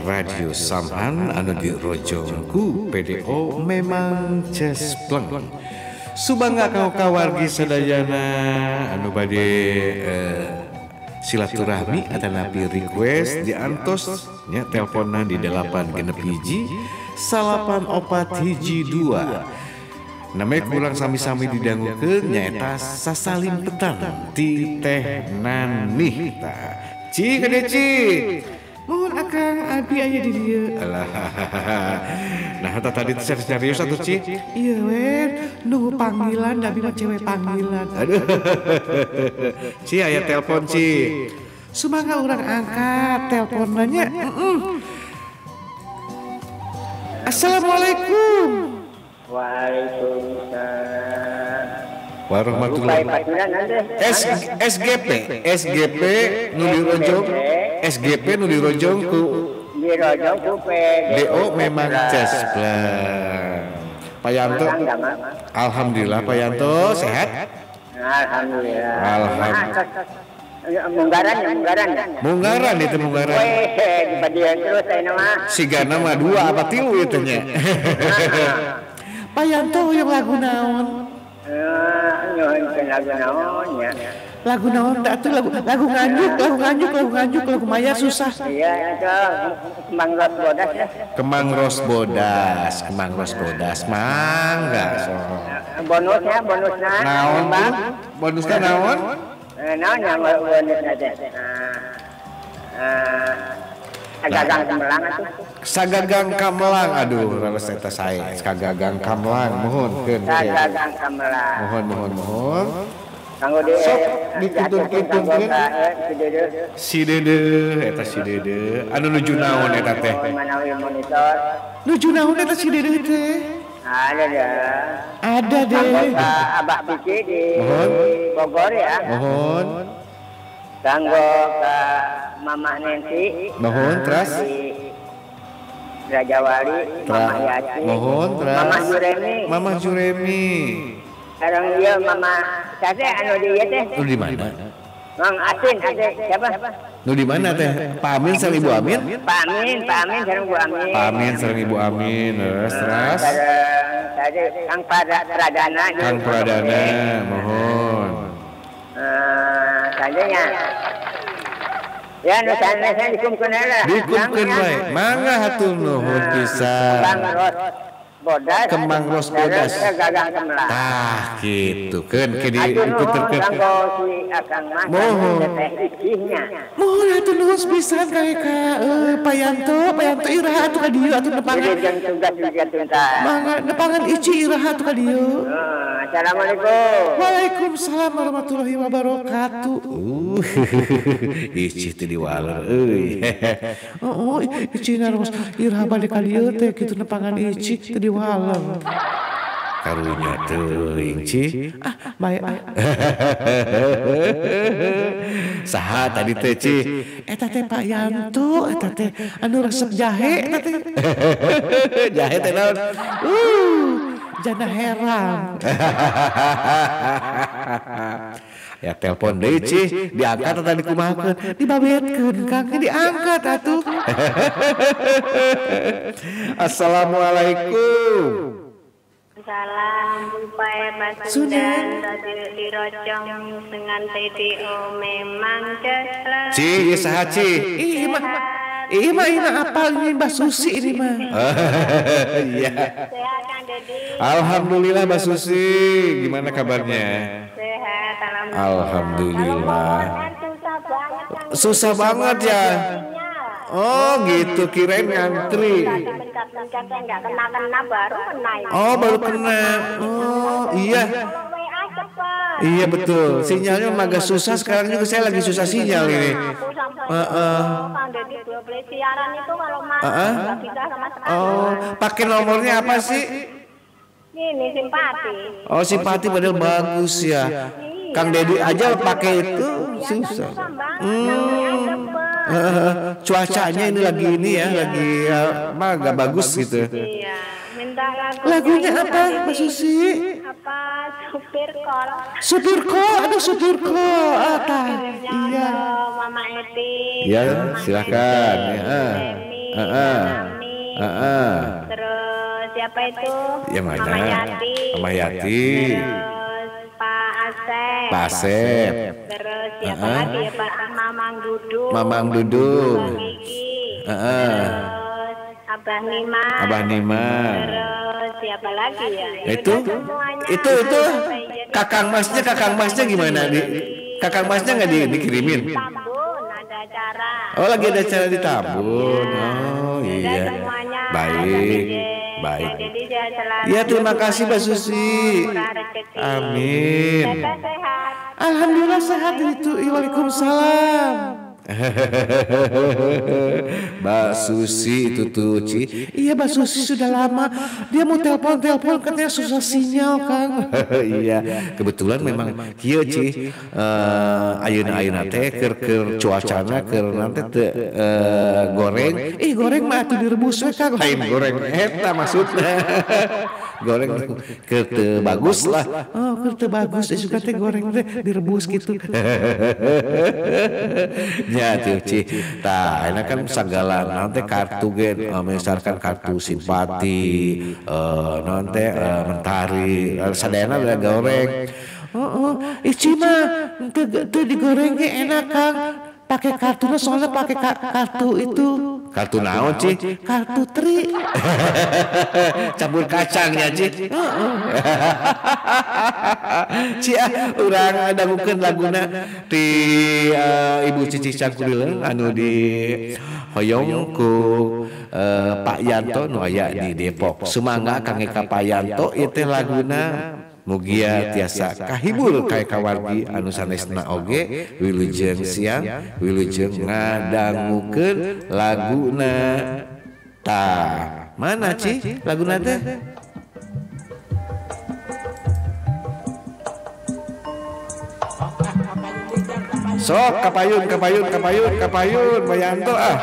Radio Samhan anu dirojong ku PDO memang cespleng. Subangga kau kawargi sadayana anu bade silaturahmi atanapi request diantos nya teleponan di 8 genep 1 9 4 1 2. Namanya kurang sami-sami didangukeun nyaeta sasalimpetan ti Teh Nanih. Tah Ci kade Ci. Mohon akang abi aya di dieu. Alah. Nah, eta tadi serius atuh Ci. Iya wen, nunggu panggilan da abi mah cewek panggilan. Aduh. Ci aya telepon Ci. Sumangga urang angkat teleponnya nya. Assalamualaikum. Waalaikumsalam. Warahmatullahi. SGP SGP nu dirojong SGP nu dirojong ku DO memang cespleng. Pak Yanto, alhamdulillah Pak Yanto sehat. Alhamdulillah. Alhamdulillah. Munggaran ya, munggaran. Munggaran itu munggaran. Weh, dibadian terus saya nama. Sigana mah 2 apa 3 itu nya. Pak Yanto yang lagu naon? Nyuhunkeun lagu naon nya. Lagu naon atuh lagu nganjuk, lagu nganjuk, lagu nganjuk, lagu mayar susah. Iya, itu Kemang Ros Bodas ya. Kemang Ros Bodas, Kemang Ros Bodas, mangga so. Bonusnya, bonusna. Naon? Bonusna naon? Naon yang bonusna teh? Sagagang Kamelang atuh. Sagagang Kamelang, aduh leres eta sae. Sagagang Kamelang, mohon keun. Sagagang Kamelang. Mohon mohon mohon. Kanggo di sok dituntun-tuntunkeun. Si Dede, eta si Dede. Anu nuju naon eta teh? Manawi monitor. Nuju naon eta si Dede teh? Ada deh. Ada deh. Abah Piki di Bogor ya. Mohon. Kanggo ka Mamah Nancy. Mohon terus. Raja Wali, Mamah Yati. Mohon terus. Mamah Juremi. Mamah Juremi. Sekarang dia Mama Sase anu di ieu teh. Nu di mana? Mang Asin, ade siapa? Nu di mana teh? Pak Amin sareng Ibu Amin? Pak Amin, Pak Amin sareng Ibu Amin. Pak Amin sareng Ibu Amin. Terus terus. Tadi Kang Pradana. Kang Pradana, mohon. Tadinya. Ya nu sanesna dikumkeun heula. Dikumkeun bae. Mangga hatur nuhun pisan. Kemang Ros Bodas. Kemang Ros Bodas. Gagang Kamelang. Tah kitu keun ke diputerkeun. Mohon. Mohon hatur nuhun pisan ka Pak Yanto, Pak Yanto iraha atuh ka dieu atuh nepangan. Mangga nepangan Ici iraha atuh ka dieu. Assalamualaikum. Waalaikumsalam warahmatullahi wabarakatuh. Ici teh diwaler euy. Oh, Ici naros iraha bade ka dieu teh kitu nepangan Ici teh diwaler. Karunya teuing Ci. Ah, bae. Saha tadi teh Ci? Eta teh Pak Yanto, eta teh anu resep jahe eta teh. Jahe teh naon? Jana herang. Ya telepon deui Ci, diangkat atau dikumahakeun? Dibabetkeun Kang, diangkat atuh. Assalamualaikum. Salam Pak Sunan dirojong dengan TDO memang cespleng. Ci, ieu saha Ci? Ih mah Ih mah ini apal ini Mbak Susi ini mah. Iya. Sehat Kang Dedi. Alhamdulillah Mbak Susi, gimana kabarnya? Sehat, alhamdulillah. Alhamdulillah. Susah banget. Susah banget ya. Oh gitu, kirain ngantri. Pencet-pencetnya nggak kena-kena baru kena. Oh baru kena. Oh iya. Iya betul. Sinyalnya agak susah sekarang juga, saya lagi susah sinyal ini. Oh, pakai nomornya apa sih? Ini simpati. Oh simpati padahal bagus ya. Kang Dedi aja pakai itu susah. Cuacanya ini lagi ini ya, lagi mah agak bagus gitu. Iya, minta lagunya apa, Mbak Susi? Apa Supir kol. Supir kol, aduh supir kol. Ah, iya. Mama Eti. Ya, silakan. Terus siapa itu? Yang mana? Mama Yati. Mama Yati. Terus Pak Asep. Pak Asep. Terus siapa lagi ya, Pak Mamang Dudung. Mamang Dudung. Terus Abah Nima. Abah Nima. Terus siapa lagi ya? Itu kakang masnya gimana? Kakang masnya nggak dikirimin? Tambun ada acara. Oh, lagi ada acara di Tambun. Oh iya. Baik, baik. Ya, terima kasih Mbak Susi. Amin. Alhamdulillah sehat itu. Waalaikumsalam. Mbak Susi itu tuh Ci. Iya, Mbak Susi sudah lama dia mau telepon katanya susah sinyal Kang. Iya, kebetulan memang kieu Ci, ayeuna-ayeuna teh keur cuacana keur nanti teu goreng. Ih, goreng mah atuh direbus we Kang. Lain goreng eta maksudna. Goreng keur teu bagus lah. Oh, keur teu bagus suka teh goreng teh direbus gitu. Ya tuh Ci, tah enak kan sagala nanti kartu gen, misalkan kartu simpati, nanti mentari, sadayana udah goreng. Oh, Ici mah teu digoreng ge enak Kang. Pakai kartunya soalnya pakai kartu itu. Kartu naon Ci? Kartu tri. Campur kacangnya Ci. Ci ah, urang dangukeun laguna ti Ibu Cici Cangkurileng anu di hoyong ku Pak Yanto nu aya di Depok. Sumangga kangge ka Pak Yanto ieu teh laguna. Mugia tiasa kahibur kae kawargi anu sanesna oge wilujeng siang wilujeng ngadangukeun laguna. Tah mana Ci laguna teh? Sok kapayun Pak Yanto ah.